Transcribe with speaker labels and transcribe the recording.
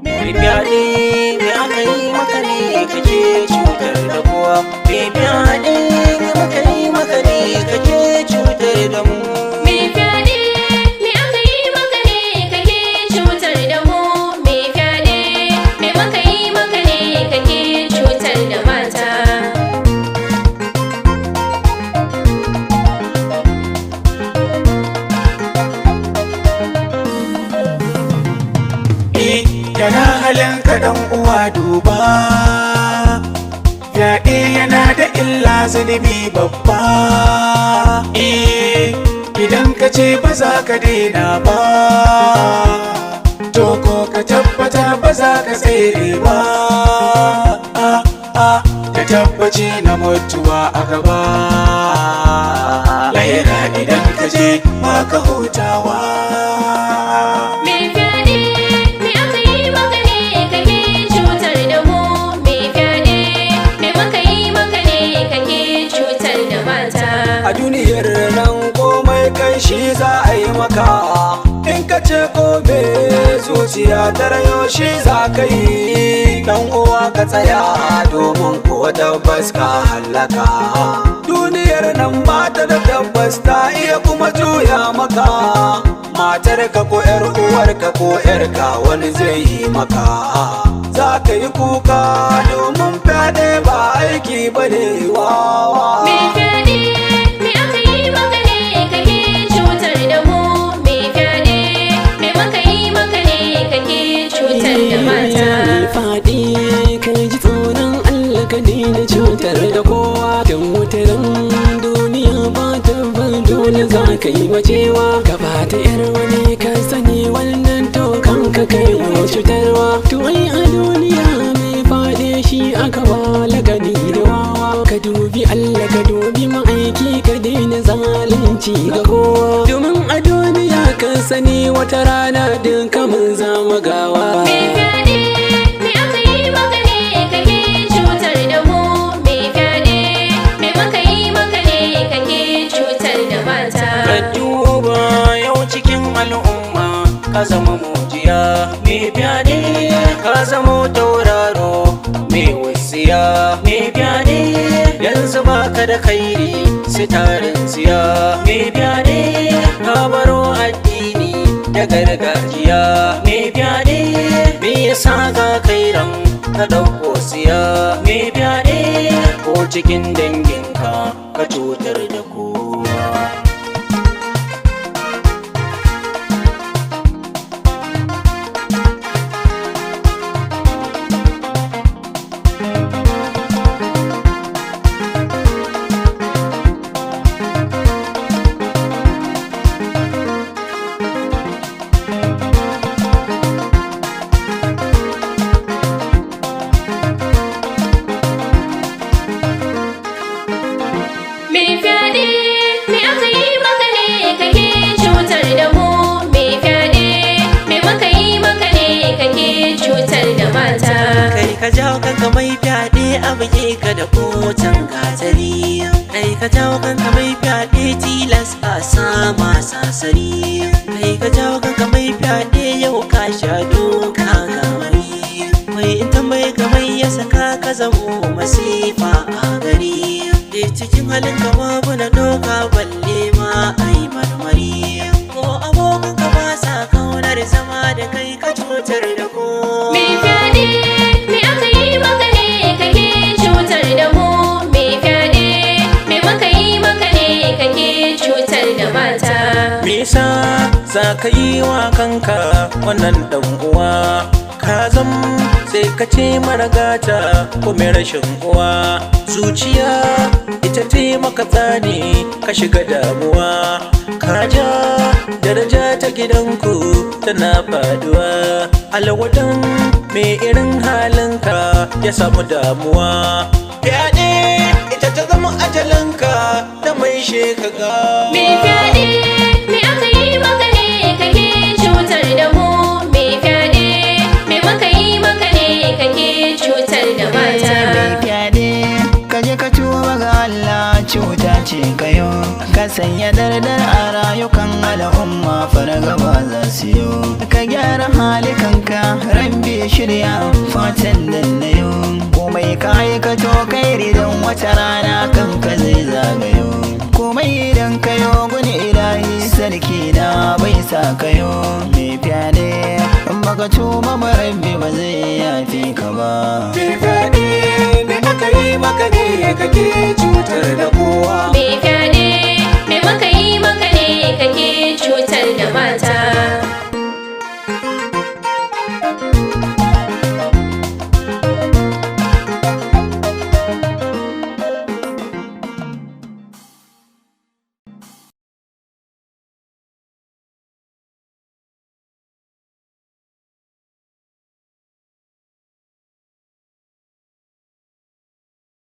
Speaker 1: Mai fyaɗe, me aka yi maka ne kake cutar da kowa? Mai fyaɗe, me muka yi maka ne kake cutar da mu?
Speaker 2: Me fyaɗe, me aka yi maka ne kake cutar da mu? Me fyaɗe, me muka yi maka ne kake cutar da mata?
Speaker 3: Yana halin ka dan uwa, duba, fyaɗe yana da illa, zunubi babba. Eh, idan ka ce ba za ka daina ba, to ko ka tabbata ba za ka tsere ba. Ah, ah, da tabbaci na mutuwa a gaba, lahira idan ka je ba ka hutawa.
Speaker 2: Me fyaɗe, me aka yi maka ne kake cutar da mu? Me fyaɗe, me muka yi maka ne kake cutar da mata?
Speaker 4: A duniyar nan komai kai shi za a yi maka. In ka ce kome zuciya ta rayo shi za ka yi. Dan uwa, ka tsaya, domin ko tabbas ka hallaka. Duniyar nan ba ta da tabbas, ta iya kuma juya maka. Matarka ko yar uwarka ko yarka wani zai yi maka, za ka yi kuka, domin fyaɗe ba aiki bane wawa.
Speaker 2: Me fyaɗe, me aka yi maka ne kake cutar da mu? Me fyaɗe, me muka yi maka ne kake cutar da mata?
Speaker 5: Faɗi ka ji tsoron Allah, ka daina cutar da kowa. Don wutaran duniya ba ta dole za ka yi macewa. Ka bata yar wani, ka sani wannan to kanka kai wa cutarwa. To ai a duniya mai faɗi shi aka wa lagani da wawa. Ka dubi Allah, ka dubi ma'aiki, ka daina zalunci ga kowa. Domin a duniya ka sani wata rana duka mun zama gawa.
Speaker 2: Me fyaɗe, me aka yi maka ne kake cutar da mu? Me fyaɗe, me muka yi maka ne kake cutar da mata?
Speaker 1: Ka duba yau cikin al'umma ka zama mujiya. Mai fyaɗe, ka zama tauraro mai wasiya. Mai fyaɗe, yanzu baka da kairi sitarin siya. Mai fyaɗe, ka baro addini da gargajiya. Mai fyaɗe, me yasa ga kairan ka ɗauko siya? Mai fyaɗe, ko cikin danginka ka cutar da kowa.
Speaker 2: Me fyaɗe, me aka yi maka ne kake cutar da mu? Me fyaɗe, me muka yi maka ne kake cutar da mata?
Speaker 1: Kai ka jawo kanka, mai fyaɗe, a buge ka da kotun gatari. Kai ka jawo kanka, mai fyaɗe, tilas a sama sasari. Kai ka jawo kanka, mai fyaɗe, yau ka sha doka gamari. Mai in tambaye ka, mai ya saka ka zamo masifa a gari? Da cikin halin ka babu na doka, balle ma ai marmari. Ko abokan ka ba sa kaunar zama da kai, ka cutar da kowa.
Speaker 2: Me fyaɗe, me aka yi maka ne kake cutar da mu? Me fyaɗe, me muka yi maka ne kake cutar da mata?
Speaker 1: Me yasa za ka yi wa kanka wannan, dan uwa? Ka zam sai ka ce mara gata ko mai rashin uwa. Zuciya ita ce maka tsani ka shiga damuwa. Ka ja daraja ta gidanku tana faduwa. Alwadan mai irin halinka ya samu damuwa. Fyaɗe ita ta zama ajalinka ta mai shekaga.
Speaker 2: Me fyaɗe, me aka yi maka ne kake cutar da mu? Me fyaɗe, me muka yi maka ne kake cutar da mata?
Speaker 6: Mai fyaɗe, ka je ka tuba ga Allah, cuta ce kayo. Ka sanya dardar a rayukan al'umma, fargaba za su yo. Ka gyara halikanka, Rabbi shirya fatan dannayo. Komai ka aikato kai ridan, wata rana kanka zai zagayo. Komai idan kayo guni ilahi sarki na bai sa kayo. Mai fyaɗe, in baka tuba ba, Rabbi ba zai yafe ka ba.
Speaker 3: Mai fyaɗe, me aka yi maka ne kake cutar da kowa?